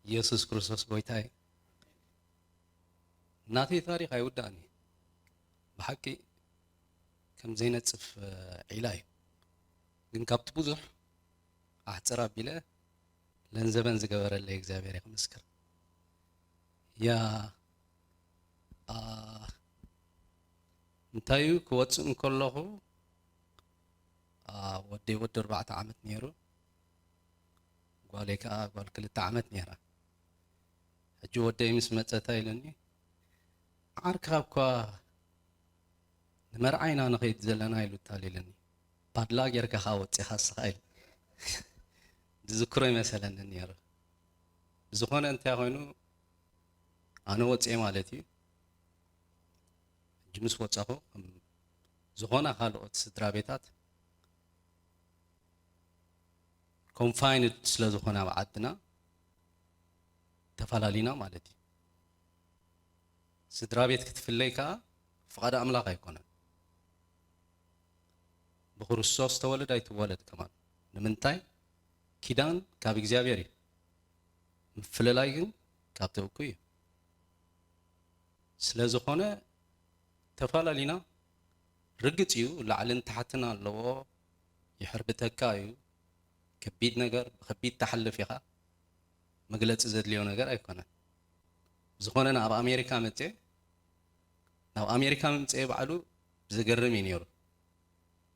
ኢየሱስ ክርስቶስ ጎይታ እዩ። ናተይ ታሪኽ ኣይውዳእን እዩ። ብሓቂ ከም ዘይነጽፍ ዒላ እዩ። ግን ካብቲ ብዙሕ ኣሕጽር ኣቢለ ለንዘበን ዝገበረለይ እግዚኣብሔር ይመስገን። ያ እንታይ እዩ ክወፅእ እንከለኹ ወደይ ወዲ ኣርባዕተ ዓመት ነይሩ። ጓለይ ከዓ ጓል ክልተ ዓመት ነይራ። ሕጂ ወደይ ምስ መፀ እንታይ ኢሉኒ፣ ዓርክኻ እኳ ንመርዓ ኢና ንኸይድ ዘለና ኢሉ እታሊሉኒ። ፓድላ ጌርካ ከዓ ወፂኻ እስኻ ኢሉ ዝዝክሮ ይመሰለኒ ነይሩ። ብዝኾነ እንታይ ኮይኑ ኣነ ወፅኤ ማለት እዩ። ሕጂ ምስ ወፃኹ ዝኾና ካልኦት ስድራ ቤታት ኮንፋይንድ ስለ ዝኾነ ኣብ ዓድና ተፈላለዩና ማለት እዩ። ስድራ ቤት ክትፍለይ ከዓ ፍቓድ ኣምላኽ ኣይኮነን። ብክርስቶስ ተወለድ ኣይትወለድ ከማን ንምንታይ ኪዳን ካብ እግዚኣብሔር እዩ። ምፍልላይ ግን ካብ ተውኩ እዩ። ስለ ዝኾነ ተፈላለዩና። ርግጽ እዩ ላዕልን ታሕትን ኣለዎ። ይሕርብተካ እዩ። ከቢድ ነገር ብከቢድ ትሓልፍ ኢኻ። መግለጺ ዘድልዮ ነገር ኣይኮነን። ብዝኾነ ናብ ኣሜሪካ መጽየ ናብ ኣሜሪካ ምምጽኤ ባዕሉ ዘገርም እዩ ነይሩ።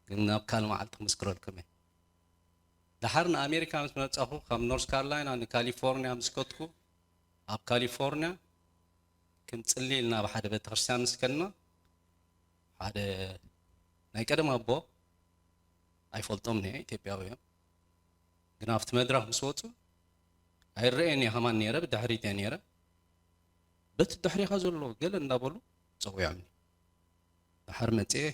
ግን ናብ ካልእ መዓልቲ ክምስክረልኩም እየ። ደሓር ንኣሜሪካ ምስ መጻኹ ካብ ኖርስ ካሮላይና ንካሊፎርኒያ ምስ ከድኩ ኣብ ካሊፎርኒያ ክንጽሊ ኢልና ኣብ ሓደ ቤተክርስትያን ምስ ከድና ሓደ ናይ ቀደም ኣቦ ኣይፈልጦም ነ ኢትዮጵያዊ እዮም። ግን ኣብቲ መድረኽ ምስ ወፁ ኣይረአየን እየ ከማን ነይረ ብድሕሪት እየ ነይረ። በቲ ድሕሪኻ ዘሎ ገለ እንዳበሉ ፀዊዖምኒ። ድሓር መፅኤ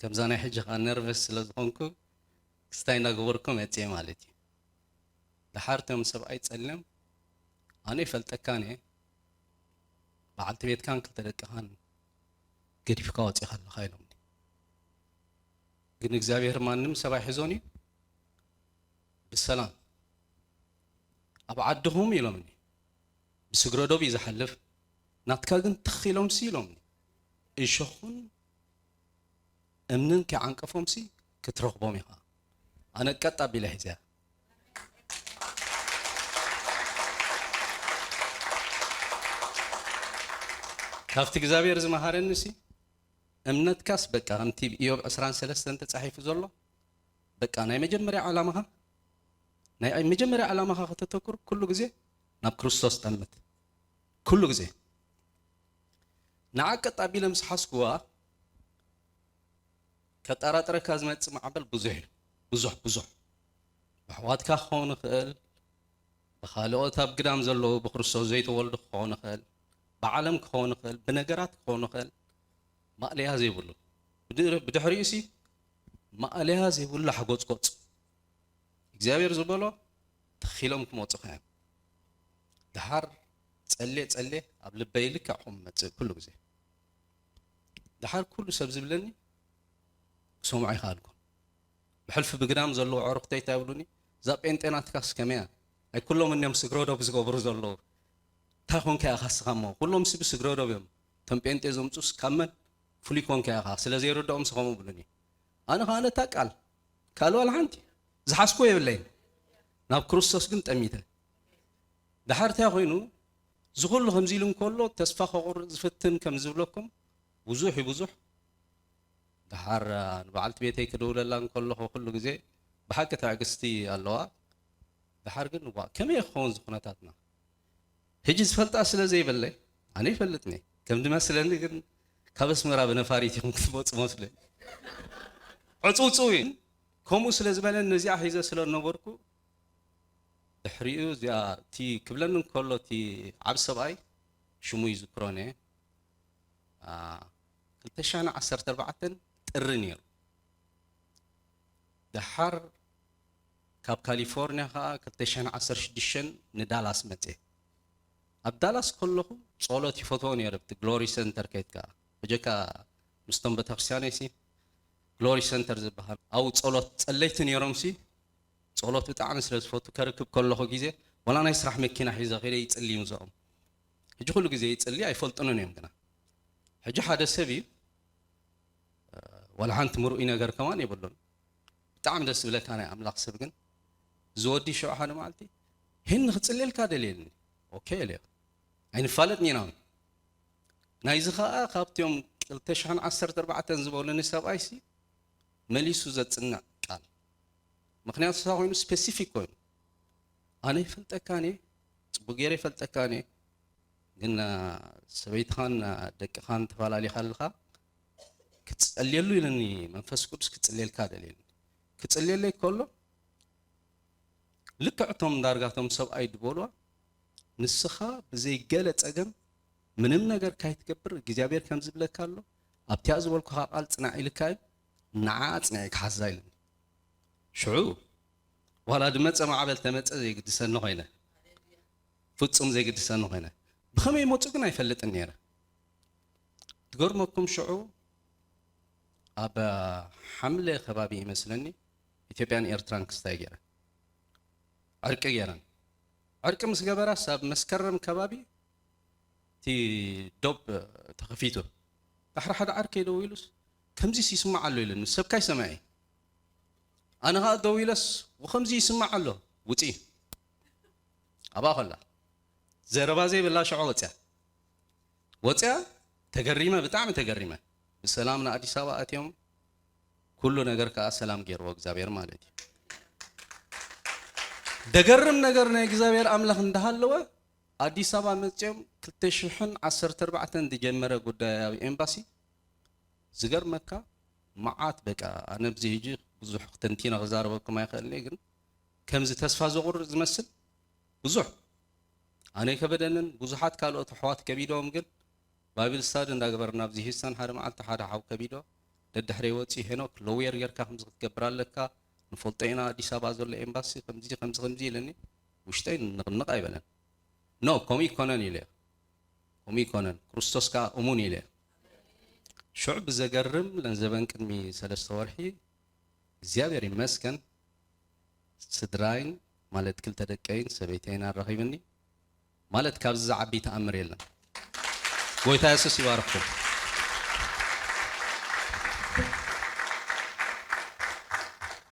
ከምዛ ናይ ሕጂ ከዓ ነርቨስ ስለ ዝኾንኩ ክስታይ እንዳገበርኩ መፅኤ ማለት እዩ። ድሓር እቶም ሰብኣይ ፀልዮም ኣነ ይፈልጠካን እየ በዓልቲ ቤትካን ክልተ ደቅኻን ገዲፍካ ወፂኻ ኣለኻ ኢሎምኒ። ግን እግዚኣብሔር ማንም ሰብ ኣይሕዞን እዩ ብሰላም ኣብ ዓድኹም ኢሎምኒ። ብስግረዶብ እዩ ዝሓልፍ ናትካ ግን ትኽ ኢሎምሲ ኢሎምኒ። እሾኹን እምንን ከይዓንቀፎምሲ ክትረኽቦም ኢኻ። ኣነ ቀጥ ኣቢለ ሒዘያ። ካብቲ እግዚኣብሔር ዝመሃረኒ ሲ እምነትካስ በቃ ከምቲ ኢዮብ ዕስራን ሰለስተን ተጻሒፉ ዘሎ በቃ ናይ መጀመርያ ዓላማኻ ናይ መጀመርያ ዓላማኻ ከተተኩር ኩሉ ግዜ ናብ ክርስቶስ ጠምት። ኩሉ ግዜ ንዓ ቀጥ ኣቢለ ምስ ሓስኩዋ ከጠራጥረካ ዝመጽእ ማዕበል ብዙሕ እዩ። ብዙሕ ብዙሕ ብኣሕዋትካ ክኸውን ይኽእል፣ ብኻልኦት ኣብ ግዳም ዘለዉ ብክርስቶስ ዘይተወልዱ ክኸውን ይኽእል፣ ብዓለም ክኸውን ይኽእል፣ ብነገራት ክኸውን ይኽእል። ማእለያ ዘይብሉ ብድሕሪኡ ሲ ማእለያ ዘይብሉ ሓጎፅጎፅ እግዚኣብሔር ዝበሎ ተኺሎም ክመፁኻ እዮም። ድሓር ጸሌ ጸሌ ኣብ ልበይ ልክዕ ከም መጽእ ኩሉ ግዜ ድሓር ኩሉ ሰብ ዝብለኒ ክሰምዖ ይኽኣልኩ። ብሕልፊ ብግዳም ዘለዉ ኣዕሩኽተይ እንታይ ይብሉኒ፣ እዛ ጴንጤ ናትካስ ከመይ እያ? ኣይ ኩሎም እኒኦም ስግረዶብ ዝገብሩ ዘለዉ እንታይ ኮንካ ኢኻ እስኻ እሞ? ኩሎም ስቢ ስግረዶብ እዮም። እቶም ጴንጤ ዘምፁስ ካብ መን ፍሉይ ኮንካ ኢኻ? ስለ ዘይርድኦም ስኸምኡ ይብሉኒ። ኣነ ኸዓ ነታ ቃል ካልእ ዋላ ሓንቲ ዝሓዝኩዎ የብለይን። ናብ ክርስቶስ ግን ጠሚተ። ድሓር እንታይ ኮይኑ እዚ ኩሉ ከምዚ ኢሉ እንከሎ ተስፋ ከቑርጥ ዝፍትን ከም ዝብለኩም ብዙሕ እዩ ብዙሕ። ድሓር ንበዓልቲ ቤተይ ክድውለላ እንከለኹ ኩሉ ግዜ ብሓቂ ትዕግስቲ ኣለዋ። ድሓር ግን ዋ ከመይ ክኸውን እዚ ኩነታትና ሕጂ ዝፈልጣ ስለ ዘይበለይ ኣነ ይፈልጥኒ ከም ዝመስለኒ ግን ካብ ኣስመራ ብነፋሪት ኢኹም ክትመፁ መስለኒ። ዕፅውፅው እዩ። ከምኡ ስለ ዝበለኒ ነዚኣ ሒዘ ስለ ዝነበርኩ ድሕሪኡ እዚኣ እቲ ክብለኒ እንከሎ እቲ ዓብ ሰብኣይ ሽሙ ይዝክሮን እየ። ክልተ ሽሕን ዓሰርተ ኣርባዕተን ጥሪ ነይሩ። ደሓር ካብ ካሊፎርኒያ ከዓ ክልተ ሽሕን ዓሰርተ ሽዱሽተን ንዳላስ መፅየ። ኣብ ዳላስ ከለኹ ጸሎት ይፈትዎ ነይረ። ኣብቲ ግሎሪ ሰንተር ከይድካ በጀካ ምስቶም ቤተክርስትያነይሲ ግሎሪ ሰንተር ዝበሃል ኣብኡ ጸሎት ጸለይቲ ነይሮምሲ ጸሎት ብጣዕሚ ስለ ዝፈቱ ከርክብ ከለኹ ግዜ ዋላ ናይ ስራሕ መኪና ሒዘ ከይደ ይጽሊ እዮም እዚኦም። ሕጂ ኩሉ ግዜ ይጽሊ ኣይፈልጡንን እዮም ግና። ሕጂ ሓደ ሰብ እዩ፣ ዋላ ሓንቲ ምርኡይ ነገር ከማን የብሉን። ብጣዕሚ ደስ ዝብለካ ናይ ኣምላኽ ሰብ ግን፣ እዚ ወዲ ሽዑ ሓደ መዓልቲ፣ "ሄን ክጽልየልካ ደልየኒ?" "ኦኬ" ኢለዮ። ኣይንፋለጥን ኢና። ናይዚ ኸኣ ካብቲኦም ክልተ ሽሕን ዓሰርተ ኣርባዕተን ዝበሉኒ ሰብኣይሲ መሊሱ ዘጽንዕ ቃል። ምኽንያቱ እሳ ኮይኑ ስፔሲፊክ ኮይኑ፣ "ኣነ ይፈልጠካን እየ፣ ጽቡቅ ገይረ ይፈልጠካን እየ፣ ግን ሰበይትኻን ደቅኻን ተፈላሊኻ ኣለኻ፣ ክትጸልየሉ ኢለኒ መንፈስ ቅዱስ ክጽልየልካ ደልየኒ።" ክጽልየለይ ከሎ ልክዕ እቶም ዳርጋ እቶም ሰብኣይ ዝበልዋ፣ "ንስኻ ብዘይ ገለ ጸገም ምንም ነገር ካይትገብር እግዚኣብሔር ከም ዝብለካ ኣሎ፣ ኣብቲኣ ዝበልኩኻ ቃል ጽናዕ ኢልካ እዩ፣ ንዓ ኣጽኒዐ ክሓዛ" ኢለኒ። ሽዑ ዋላ ድመጸ ማዕበል ተመጸ ዘይግድሰኒ ኮይነ፣ ፍጹም ዘይግድሰኒ ኮይነ። ብኸመይ መጹ ግን ኣይፈልጥን ነይረ። ትገርመኩም ሽዑ ኣብ ሓምለ ከባቢ ይመስለኒ ኢትዮጵያን ኤርትራን ክስታይ ገይረ፣ ዕርቂ ገይረን። ዕርቂ ምስ ገበራስ ኣብ መስከረም ከባቢ እቲ ዶብ ተኸፊቱ። ዳሕሪ ሓደ ዓርከይ ደው ኢሉስ፣ "ከምዚስ ይስማዕ ኣሎ" ኢሉኒ። ሰብካ ይሰምዐ። ኣነ ኸኣ ደው ኢለስ፣ "ወኸምዚ ይስማዕ ኣሎ፣ ውጺ" ኣብኣ ኸላ። ዘረባ ዘይብላ ሽዑ ወጽያ። ወጽያ፣ ተገሪመ፣ ብጣዕሚ ተገሪመ። ብሰላም ንኣዲስ ኣበባ ኣትዮም፣ ኩሉ ነገር ከኣ ሰላም ገይርዎ እግዚኣብሔር ማለት እዩ። ደገርም ነገር ናይ እግዚኣብሔር ኣምላኽ እንዳሃለወ፣ ኣዲስ ኣበባ መጽዮም ክልተ ሽሕን ዓሰርተ ኣርባዕተን ዝጀመረ ጉዳይ ኣብ ኤምባሲ፣ ዝገርመካ መዓት በቃ፣ ኣነ ኣብዚ ሕጂ ብዙሕ ተንቲነ ክዛረበኩም ኣይኽእልን እየ፣ ግን ከምዚ ተስፋ ዘቑርጥ ዝመስል ብዙሕ፣ ኣነ ከበደንን ብዙሓት ካልኦት ኣሕዋት ከቢዶም፣ ግን ባይብል ስታዲ እንዳገበርና ኣብዚ ሂውስተን ሓደ መዓልቲ ሓደ ሓው ከቢዶ፣ ደድሕረይ ወፂኡ፣ "ሄኖክ፣ ሎየር ጌርካ ከምዚ ክትገብር ኣለካ፣ ንፈልጦ ኢና፣ ኣዲስ ኣበባ ዘሎ ኤምባሲ ከምዚ ከምዚ ከምዚ" ኢለኒ። ውሽጠይ ንቕንቕ ኣይበለን። "ኖ፣ ከምኡ ይኮነን" ኢለ። "ከምኡ ይኮነን፣ ክርስቶስ ከኣ እሙን" ኢለ። ሽዑ ብዘገርም ለንዘበን ቅድሚ ሰለስተ ወርሒ እግዚኣብሔር ይመስገን ስድራይን ማለት ክልተ ደቀይን ሰበይተይን ኣራኺብኒ። ማለት ካብዚ ዝዓቢ ተኣምር የለን። ጎይታ የሱስ ይባርኽኩም።